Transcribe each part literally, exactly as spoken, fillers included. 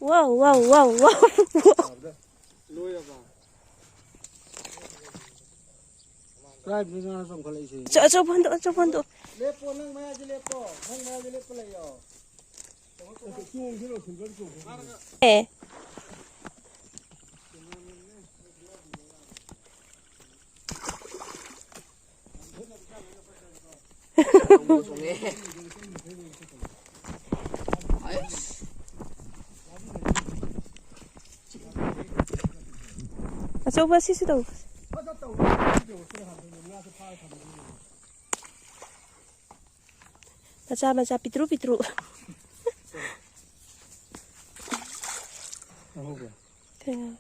ꯋꯥꯎ, ꯋꯥꯎ, ꯋꯥꯎ, ꯋꯥꯎ꯫ ꯀꯥꯏꯗꯅꯣ ꯉꯥ ꯆꯣꯡꯈꯠꯂꯛꯏꯁꯦ? ꯑꯆꯧ-, ꯑꯆꯧꯕ ꯍꯟꯗꯣꯛ, ꯑꯆꯧꯕ ꯍꯟꯗꯣꯛ꯫ ꯂꯦꯞꯄꯣ, ꯅꯪ ꯃꯌꯥꯏꯗ ꯂꯦꯞꯄꯣ꯫ ꯅꯪ ꯃꯌꯥꯏꯗ ꯂꯦꯞꯄ ꯂꯩꯌꯣ꯫ ꯑꯦ꯫ ꯑꯆꯧꯕ ꯁꯤꯁꯨ ꯇꯧ꯫ ꯃꯆꯥ ꯃꯆꯥ ꯄꯤꯇ꯭ꯔꯨ ꯄꯤꯇ꯭ꯔꯨ꯫ ꯀꯩꯅꯣ?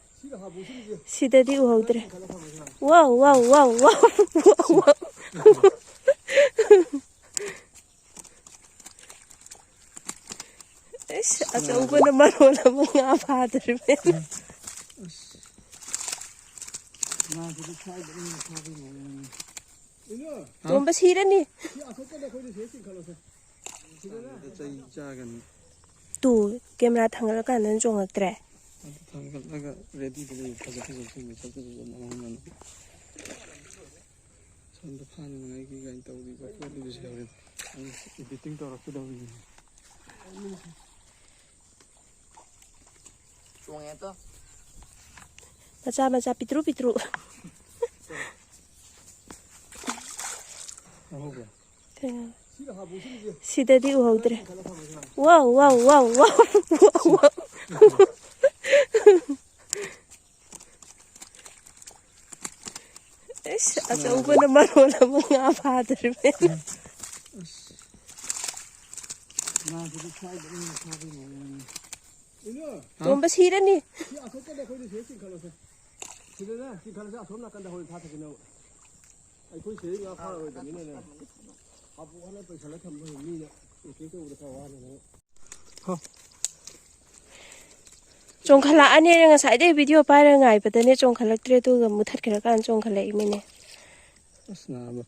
ꯁꯤꯗꯗꯤ ꯎꯍꯧꯗ꯭ꯔꯦ꯫ ꯋꯥꯎ, ꯋꯥꯎ, ꯋꯥꯎ, ꯋꯥꯎ, ꯋꯥꯎ, ꯋꯥꯎ꯫ ꯑꯩꯁ, ꯑꯆꯧꯕꯅ ꯃꯔꯣꯜ ꯑꯃ ꯉꯥ ꯐꯥꯗ꯭ꯔꯤꯕꯅꯦ꯫ ꯇꯣꯝꯕ ꯁꯤꯔꯅꯤ꯫ ꯆꯩ ꯆꯥꯒꯅꯤ꯫ ꯇꯨ, ꯀꯦꯃꯦꯔꯥ ꯊꯥꯡꯒꯠꯂꯀꯥꯟꯗꯅ ꯆꯣꯡꯉꯛꯇ꯭ꯔꯦ꯫ ꯑꯗꯨ ꯊꯥꯡꯒꯠꯂꯒ ꯔꯦꯗꯤꯗ ꯂꯩꯌꯨ꯫ ꯐꯖ ꯐꯖꯕ ꯁꯤꯡꯗꯣ ꯁꯠ ꯁꯠ ꯁꯠ ꯁꯠ ꯅꯝꯍꯧꯅꯅꯕ꯫ ꯁꯣꯝꯗ ꯐꯥꯅꯉꯥꯏꯒꯤ ꯀꯥꯏꯅ ꯇꯧꯔꯤꯕ ꯈꯣꯠꯂꯤꯕꯁꯦ ꯍꯣꯔꯦꯟ ꯑꯩ ꯏꯗꯤꯇꯤꯡ ꯇꯧꯔꯛꯀꯗꯧꯔꯤꯅꯤ꯫ ꯆꯣꯡꯉꯦ ꯇꯣ꯫ ꯃꯆꯥ ꯃꯆꯥ ꯄꯤꯇ꯭ꯔꯨ ꯄꯤꯇ꯭ꯔꯨ꯫ ꯈꯪꯍꯧꯕ꯭ꯔꯥ? ꯀꯩꯅꯣ? ꯁꯤꯗꯗꯤ ꯎꯍꯧꯗ꯭ꯔꯦ꯫ ꯋꯥꯎ, ꯋꯥꯎ, ꯋꯥꯎ, ꯋꯥꯎ, ꯋꯥꯎ, ꯋꯥꯎ꯫ ꯑꯩꯁ, ꯑꯆꯧꯕꯅ ꯃꯔꯣꯜ ꯑꯃ ꯉꯥ ꯐꯥꯗ꯭ꯔꯤꯕꯅꯦ꯫ ꯉꯥꯁꯤꯗꯤ ꯁ꯭ꯋꯥꯏꯗ ꯑꯗꯨꯝ ꯐꯥꯕꯩ ꯃꯑꯣꯡꯅꯤ꯫ ꯇꯣꯝꯕ ꯁꯤꯔꯅꯤ꯫ ꯁꯤ ꯑꯁꯣꯛꯄꯗ ꯑꯩꯈꯣꯏꯗꯤ ꯁꯤꯗ ꯆꯤꯡꯈꯠꯂꯁꯦ꯫ ꯁꯤꯗꯅꯦ ꯆꯤꯡꯈꯠꯂꯁꯦ, ꯑꯁꯣꯝ ꯅꯥꯀꯟꯗ ꯍꯣꯏ ꯊꯥꯊꯈꯤꯅꯕ꯫ ꯑꯩꯈꯣꯏ ꯁꯤꯗꯩ ꯉꯥ ꯐꯥꯔꯔꯣꯏꯗꯕꯅꯤꯅꯅꯦ꯫ ꯍꯥꯄꯨ ꯍꯥꯟꯅ ꯄꯩꯁꯜꯂ ꯊꯝꯕ ꯃꯤꯅ ꯎꯆꯦꯛ ꯇꯧꯕꯗ ꯈꯔ ꯋꯥꯅꯕꯅꯦ꯫ ꯍꯣ꯫ ꯆꯣꯡꯈꯠꯂꯛꯑꯅꯦꯅ ꯉꯁꯥꯏꯗꯩ ꯚꯤꯗꯤꯑꯣ ꯄꯥꯏꯔꯒ ꯉꯥꯏꯕꯗꯅꯦ ꯆꯣꯡꯈꯠꯂꯛꯇ꯭ꯔꯦ, ꯑꯗꯨꯒ ꯃꯨꯊꯠꯈ꯭ꯔꯀꯥꯟꯗ ꯆꯣꯡꯈꯠꯂꯛꯏꯃꯤꯅꯦ꯫ ꯑꯁ ꯅꯥꯕ꯫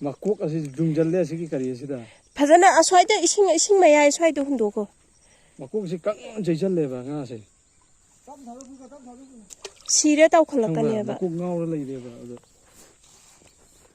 ꯃꯀꯣꯛ ꯑꯁꯤ ꯌꯨꯡꯁꯤꯜꯂꯦ ꯑꯁꯤꯒꯤ ꯀꯔꯤ ꯑꯁꯤꯗ꯫ ꯐꯖꯅ ꯑꯁ꯭ꯋꯥꯏꯗ ꯏꯁꯤꯡ ꯏꯁꯤꯡ ꯃꯌꯥꯏ ꯁ꯭ꯋꯥꯏꯗ ꯍꯨꯟꯗꯣꯛꯈꯣ꯫ ꯃꯀꯣꯛꯁꯤ ꯀꯪꯅ ꯆꯩꯁꯜꯂꯦꯕ ꯉꯥꯁꯦ꯫ ꯁꯤꯔ ꯈꯪꯕ꯭ꯔꯥ? ꯇꯧꯈꯠꯂꯛꯀꯅꯦꯕ꯫ ꯃꯀꯣꯛ ꯉꯥꯎꯔ ꯂꯩꯔꯦꯕ ꯑꯗꯣ꯫